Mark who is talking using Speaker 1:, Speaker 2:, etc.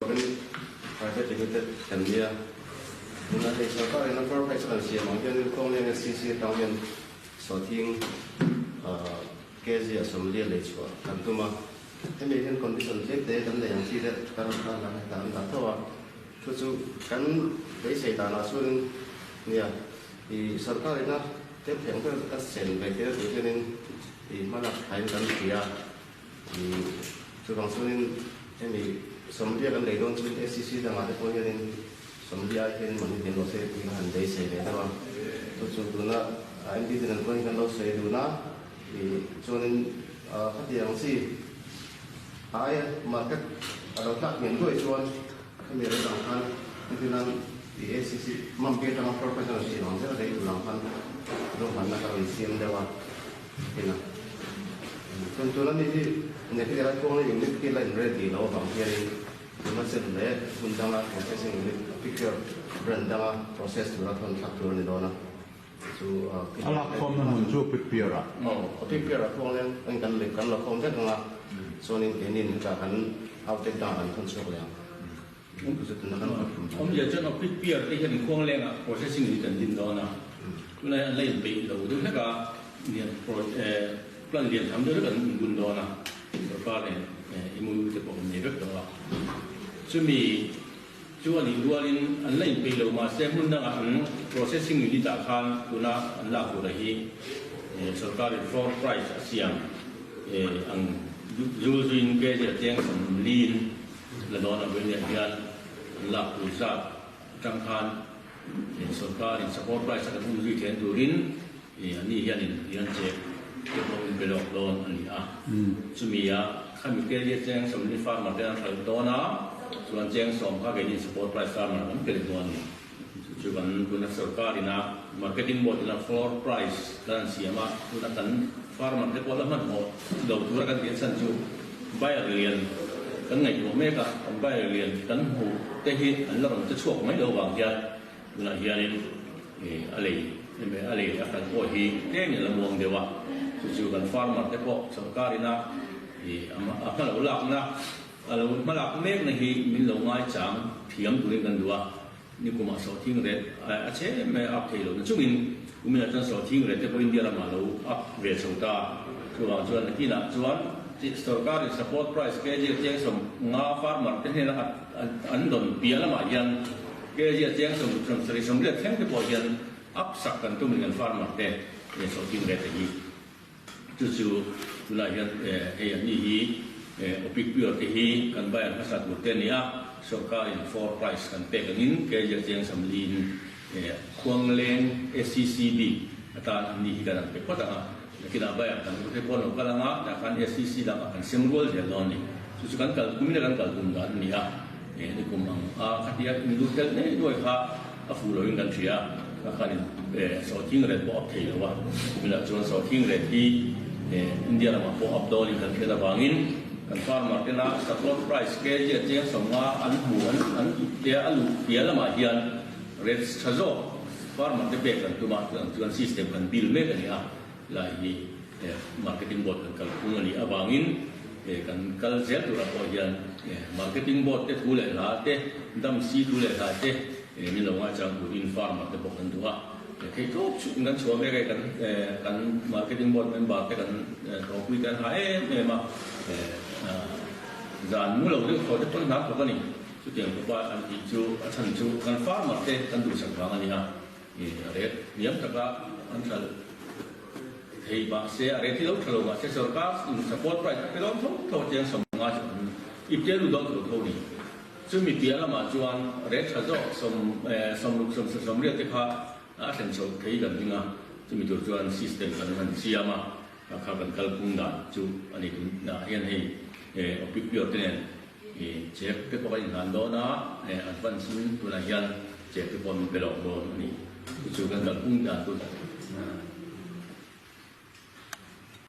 Speaker 1: Turin Private Limited kan nia. Tunah hei sorkar in a floor price a kan siam ang hianin Kawngleng SCC atang hian sawhthing kg a 40 lei chhuah kan tum a. Hemi hian condition tlem te kan nei ang chi te kan rawn tan lang hetah an dah tho a. Chu chu kan beisei danah chuanin nia i sorkar in a tlem thei ang ber a sen ve theih a tur hianin i hmalak thain kan hria. Chuvang chuanin hemi 40 kan lei dawn chuan SCC dangah te pawh hianin 40 ai hianin mahni hniam lo se tih kha han beisei ve deuh a. Chu chu tuna MD te nen pawhin kan lo sawi dun a, chuanin khatiang chi aia market a lo tlak hniam duai chuan hemi rei dang khan hetinan SCC Mampi atanga floor price a rawn siam ang zel rei tur ang khan ruahmanna ka rawn siam deuh a. Tina. Chuan tuna mi hi Nehli lai kawng leh unit khi la in ready lo avang hianin tuna chen leh hmun danga processing unit picture brand danga process tura thawn thlak tur a ni dawn a. Chu
Speaker 2: A lak khawmna hmun chu Pipiar ah.
Speaker 1: Aw, Pipiar ah kawng leng in kan leh kan la khawm vek ang a, chuanin keinin hetah kan outlet dangah kan thawn chhuak leh ang.
Speaker 3: Awmzia chuan aw Pipiar te hian khuang lengah processing unit an din dawn a, tunlai an la inpeih lo deuh hlek a, lian plan lian tham deuh hlek an inbun dawn a, sorkar nen MOU te pawh kan nei vek tawh a. Chumi chu a nih rualin an la inpeih lo mahse hmun dangah an processing unit ah khan tuna an lak tur a hi sorkarin floor price a siam ang zul zuiin kg a cheng 40 in La dawn a vawiin ah hian an lak tur zat atang khan sorkar in support price a kan um zui then turin an ni hianin hian che te pawh in pe lawk dawn a ni a. Chumi ah khami kelia cheng 40 farmer te an hralh dawn a, chuan cheng 10 kha keini support price farmer kan pe leh dawn a ni. Chu chu kan tuna sorkar ina marketing board ina floor price kan han siam a, tuna kan farmer te pawh la hmanhmawh lo tura kan tih chhan chu buyer lian kan ngaihtuah mek a, kan buyer lian kan hmuh te hi an la rawn che chhuak mai lo vang hian tunah hianin a lei a lei a kal pawh hi tlem in a la muang deuh a, chu chu kan farmer te pawh sorkar ina a hma lo lakna A lo hmalak mekna hi min lo ngaichang thiam turin kan duh a, nikumah sawhthing ret a che mai a up thei lo na chungin kuminah chuan sawhthing ret te pawh India ramah a lo up ve chho ta. Chuvang chuan nakinah chuan sorkarin support price kg a cheng 50 farmer te hnena an dawn piah lamah hian kg a cheng 70 40 thleng te pawh hian up sak kan tum in kan farmer te sawhthing ret te hi. Chu chu tunah hian hei an ni hi Opic Pure te hi kan buyer hmasa tur te a ni a, sorkarin floor price kan pek angin kg a cheng 40 in Khuangleng SCC bik atan an ni hi kan han pe phawt ang a, nakinah buyer dang te pawh an lo kal ang a, tah khan SCC lakah kan sem rual zel dawn a ni. Chu chu kan kal kumin a kan kal tum dan a ni a, nikum ang a khatia inlut tel mai nuai kha A fuh loin kan hria a, khan in sawhthing ret pawh up thei lo a, kuminah chuan sawhthing ret hi India ramah pawh up dawnin kan hriat avangin kan farmer tena support price kg a cheng 50 an hmu an an tia a luh piah lamah hian rates tha zawk farmer te pek kan tum a, chutiang chuan system kan build mek a ni a, lai hi marketing board kan kalphung a nih avangin kan kal zel turah pawh hian marketing board te thu leh hla te, dam si thu leh hla te min lo ngaichang turin farmer te pawh kan duh a, thei tawp chhuk in kan chhuah mek e, kan kan marketing board member te kan hlawhpui te an ha em em a, zan mu lo deuh thaw te pawn hna thawk a ni, chutiang khawpa an tih chu a chhan chu kan farmer te kan duhsak vang a ni a. A ret hniam taka an hralh thei mahse a ret hi lo tha lo mahse sorkar in support price a pe dawn tho tho a chiang 50 chu an ipte lut dawn tho tho a ni. Chumi piah lamah chuan ret tha zawk 60 80 te kha a thlen chhoh thei kan ding a, chumi tur chuan system kan han siam a, a kha kan kalphung dan chu a ni tunah hian hei Opic Pure te nen Chek te pawh a inhlan dawn a, advance in tunah hian chek te pawh min pe lawk dawn a ni. Chu chu kan kalphung dan tur.